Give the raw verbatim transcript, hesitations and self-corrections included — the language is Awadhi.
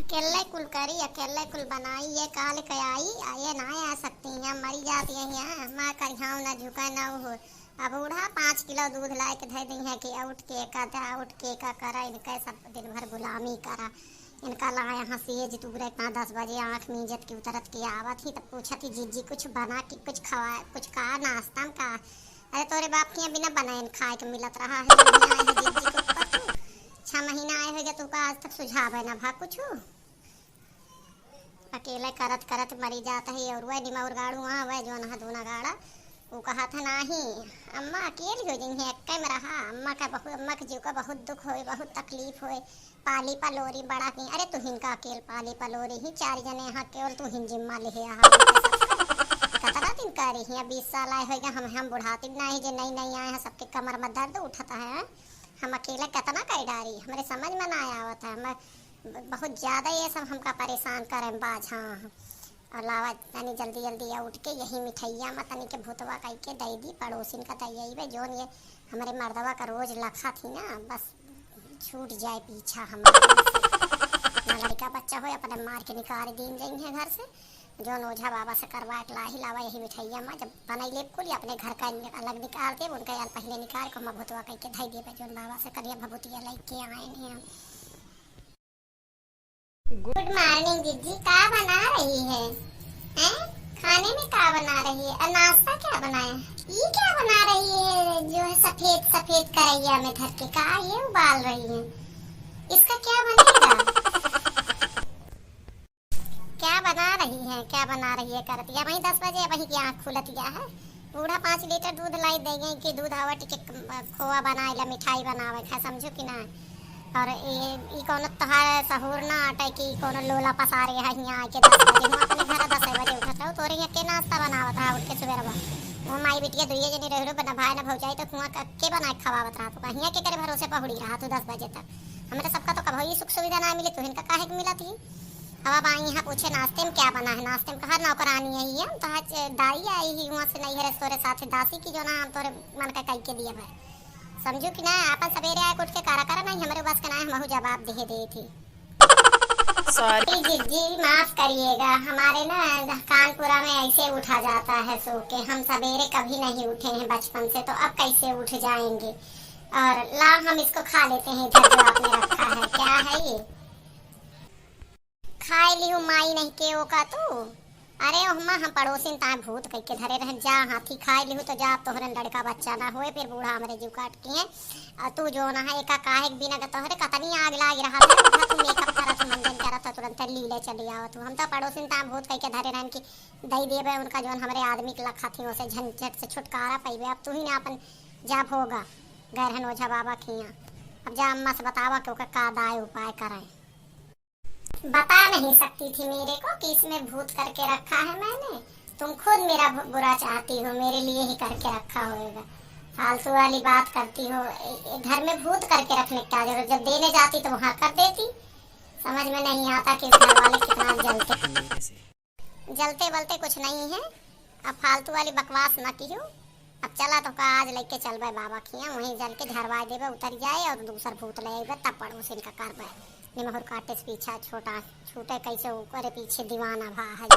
अकेले कुल करी, अकेले कुल बनाई, ये काल के आई, आ ये ना आ सकती हैं, मरी जाती हैं यहाँ, हमार करिहाव ना झुके ना हो। अब बूढ़ा पाँच किलो दूध लाए के धर दी है कि उठ के का दा, उठ के का करा, इनके सब दिन भर गुलामी करा। इनका ला यहाँ से ये जितू रे इतना दस बजे आँख मींजत की उतरत की आवत ही, तब पूछत ही, "जीजी कुछ बना के कुछ खवा, कुछ का नाश्ता में का?" अरे तोरे बाप के यहाँ बिना बनाए खाए के मिलत रहा है, यहाँ आए है जीजी के ऊपर तू। छह महीना आए हो गया, तू का आज तक सुझाव है ना भा कुछ। अकेले करत करत मरी जात है। और वह निमौर गाड़ू वहाँ वह जो नहा दूना गाड़ा, वो कहा था, "नाही अम्मा, अकेल हो जइहे, एक्के में रहा, अम्मा का बहुत, अम्मा के जीव का बहुत दुख होए, बहुत तकलीफ होए, पाली पलोरी बड़ा की।" अरे तुहिन का अकेल पाली पलोरी ही, चार जने यहाँ केवल तुहिन जिम्मा लिहे यहाँ। कतना दिन करी ही, अब बीस साल आए होएगा, हम, हम बुढ़ाती भी नाही जे नई नई आए हैं, सबके कमर में दर्द उठता है। हम अकेले कतना कर डारी, हमरे समझ में ना आवत है। हम ब-, बहुत ज्यादा ये सब हमका परेशान करें बाझा। और लावा तनी जल्दी जल्दी या उठ के यही मिठाइया में तनी के भुतवा कई के दे दी पड़ोसिन का, दे आई बे, जोन ये हमरे मर्दवा का रोज लखा थी ना, बस छूट जाए पीछा हमारे से। ना लड़का बच्चा होए, अपने मार के निकाल दीन जाइए घर से। जोन ओझा बाबा से करवा के लाही लावा यही मिठाइया में, जब बनाई लेब कुल, अपने घर का अलग निकाल देब, उनका यार पहले निकाल के हम भुतवा कई के धई देबे, जोन बाबा से करिया भभूतिया लेके आए हैं हम। गुड मॉर्निंग जीजी, का बना रही है? हैं? खाने में का बना रही है? और नाश्ता क्या बनाया? ये क्या बना रही है जो है सफेद सफेद करैया में धर के? का ये उबाल रही है? इसका क्या बनेगा? क्या बना रही है, क्या बना रही है करत? या वही दस बजे वही की आँख खुलत गया है। बूढ़ा पाँच लीटर दूध लाई दे गई कि दूध आवा टिके क-, खोआ बनाए ला, मिठाई बनावे खा, समझो कि ना? और ये, ई कौनो तोहार सहूर ना आटे कि कौनो लोला पसारे है हियाँ आके दस बजे। हम अपने घर दस बजे उठत रहो, तोरे यहाँ के नाश्ता बनावत रहा उठ के सुबह रहो। वो माई बिटिया दुइये जनी रह रो, ना भाई ना भौजाई, तो कुआँ क-, के बना के खवावत रहा तू? हियाँ के करे भरोसे पहुड़ी रहा तू दस बजे तक? हमें तो सबका तो कभो ही सुख सुविधा ना मिली, तू इनका काहे के मिला थी? अब, अब आई यहाँ पूछे, "नाश्ते में क्या बना है?" नाश्ते में कहा, "नौकरानी है ये, हम तो आज दाई आई ही वहाँ से नैहरे तोरे साथे दासी की, जो ना हम तोरे मन का कई के दिए भाई।" समझू कि ना, आपन सवेरे आए उठ के कारा करा, नहीं हमरे बस के ना, हमहू जवाब दे दे थी। सॉरी। जी, जी, माफ करिएगा, हमारे ना कानपुरा में ऐसे उठा जाता है सो के, हम सवेरे कभी नहीं उठे हैं बचपन से, तो अब कैसे उठ जाएंगे? और लाओ हम इसको खा लेते हैं इधर जो आपने रखा है, क्या है ये? खाए लिहू माई नहीं के ओका तू। अरे ओहमा हम पड़ोसिन ताए भूत कइके धरे रहन, जा हाथी खाए लिहू तो जा, अब तोहरन लड़का बच्चा ना होए, फिर बूढ़ा हमरे जीव काट के हैं। और तू जो ना है एका काहे के बिना का तोहरे कतनी आग लाग रहा था, उठा तू मेकअप करत हो, मंजन करत हो, तुरंत लीले चली आवत हो। हम तो पड़ोसिन ताए भूत कइके धरे रहन कि दई देबे उनका जौन हमरे आदमी के लखा थी, ओसे झंझट से छुटकारा पइबे। अब तू ही ना अपन जा भोगा, गैरहन ओझा बाबा खिया। अब जा अम्मा से बतावा कि ओकर का दाय उपाय करें। बता नहीं सकती थी मेरे को कि इसमें भूत करके रखा है मैंने। तुम खुद मेरा बु-, बुरा चाहती हो, मेरे लिए ही करके रखा होएगा। फालतू वाली बात करती हो। ए, ए, घर में भूत करके रखने की क्या जरूरत? जब देने जाती तो वहाँ कर देती। समझ में नहीं आता कि इस घर वाले कितना जलते हैं। जलते बलते कुछ नहीं है, अब फालतू वाली बकवास ना किहू। अब चला तोका आज लेके चलबे बाबा खिया, वहीं जल के झरवाए देबे, उतर जाए और दूसर भूत ले आइबे, तब पड़ोसिन का करबे। निमहुर काटे से पीछा छोटा छूटे, कैसे ओकरे पीछे दीवाना भा है।